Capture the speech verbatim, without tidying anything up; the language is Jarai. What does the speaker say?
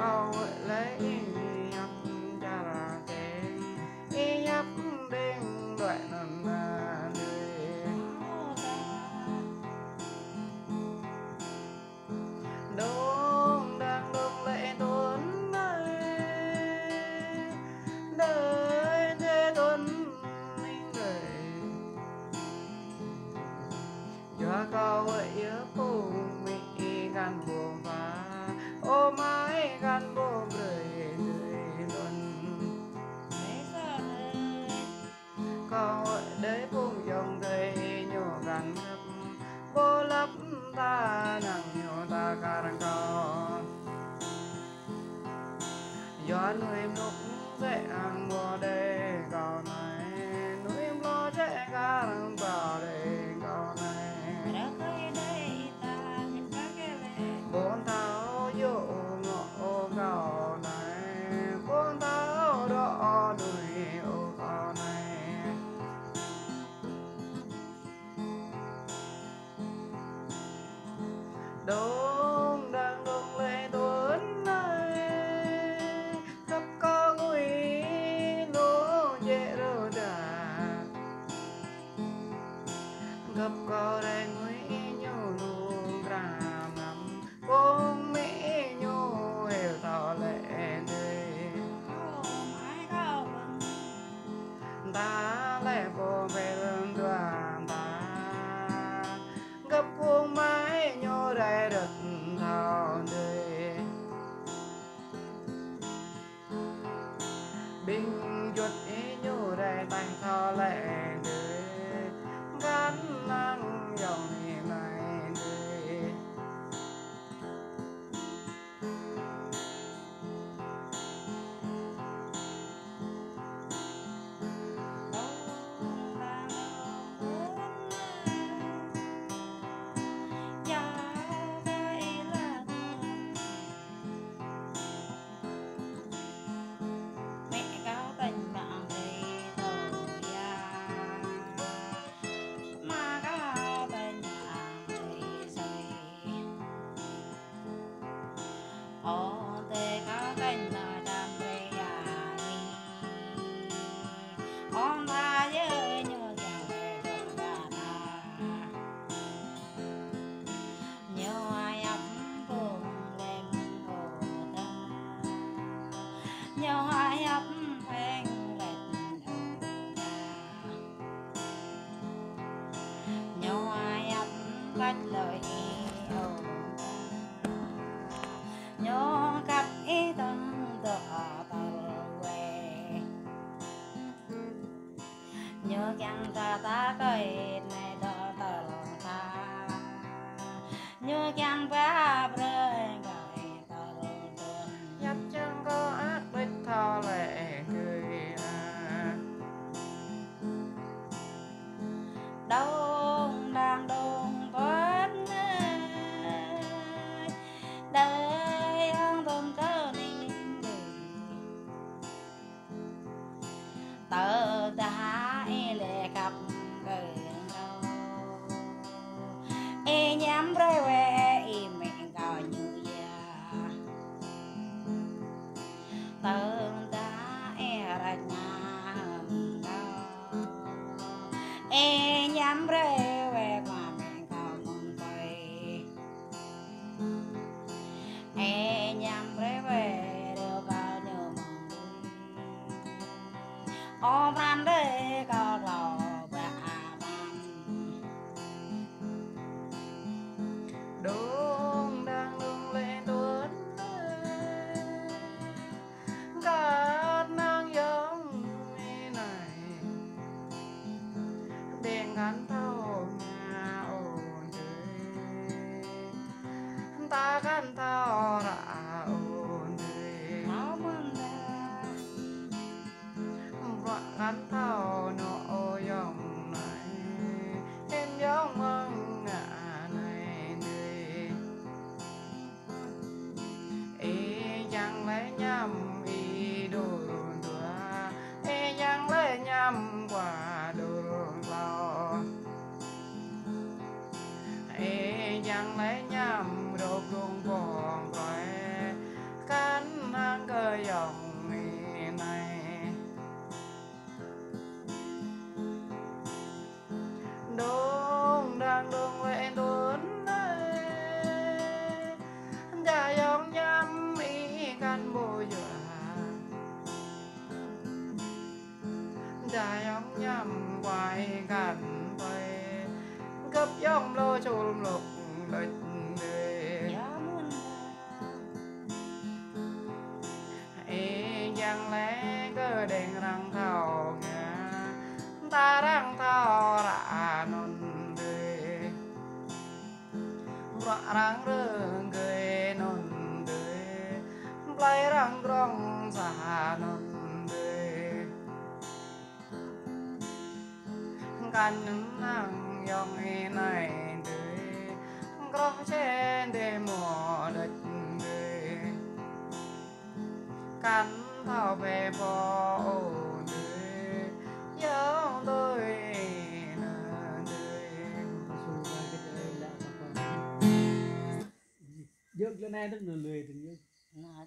Kâo wơ̆t lĕ ih ñăp čar čeng, ih ñăp đing đuaĭ anŭn mơ̆n. Đung đang đung lĕ tŭn đơi, đơi djai tŭn ning đơi. Yua kâo wơ̆t yơh phung mĭ găn ƀô̆ ba, ơ mai găn ƀô̆ brơi tui lŏn. Kâo wơ̆t đơi phung yŏng tơi ñu găn găp, ƀô̆ lăp ta năng ñu ta kar kâo. Yua nuih mlŭk djĕ ang ƀô̆ đơi kâo anai, nuih mlŭk djĕ kar ƀô̆ đơi kâo anai. Ƀôn thâo yŭ ngŏ ơ kâo anai, ƀôn thâo dŏ nuih ơ kâo anai. Đung đang đung lĕ tŭn đơi, găp kâo ngui lu djĕ rơda. Găp kâo rai ngui ñu lu gram ram, phung mĭ ñu hil thâo lĕ đơi. Ta lĕ pô pơl dua ta, găp phung mai ñu rai rơ̆t thâo đơi. Ƀing juăt ih ñu rai taih thâo lĕ đơi, găn năng yŏng ih mai đơi. Mẹ kâo tơñ mă brơi tơ ya, ama kâo tơñ mă brơi sơi. Ơ tơi kâo tơñ mă čăm brơi ya ni, ơ ta yơh ñu kiăng brơi tơ ya na. Ñu yap pung lem ơ ta, ñu yap peng lem ơ ta. Ñu yap kăt lơi ih ơ ta, ñu kăp ih tơ̆ng dŏ tơl wĕ. Ñu kiăng ta ta kơi anai dŏ tơl ta, ñu kiăng ba brơi kơi tơl tŭn. Yap čang kâo ăt ƀĭt thâo lĕ kơi a. Đung đang đung pơ̆t nai, đơi hăng tôm kơ ning đơi. Tơdah ih lĕ kăp kơ kâo, ih ñăm brơi wĕ ih mĕ kâo ñu ya. Tơdah ih rơña hăng kâo, ih ñăm brơi wĕ kơ mĕ kâo mơ̆ng tơi. Ih ñăm brơi wĕ rơ̆ kâo ñu mơ̆ng tơi. Ơ pran đơi Kăn ƀu yua. Đa yŏng ñăm kuai kăn ƀai. Gơ̆p yŏng mlô čul mlŏk đôč đơi. Ih kiăng lĕ kơ đeng arăng thâo ngă, ta arăng thâo ră anŭn đơi. Bruă arăng rơgơi anŭn đơi, plơi arăng krong sa anŭn đơi. Kăn năng yŏng ih anai đơi, kroh čen đơi mơ̆ đôč đơi. Kăn thâo pĕ pô ôh đơi, yŏng đơi anŭn đơi. Djơ̆ lĕ anai dơ̆ng nơ lui dơ̆ng yơh. Anai.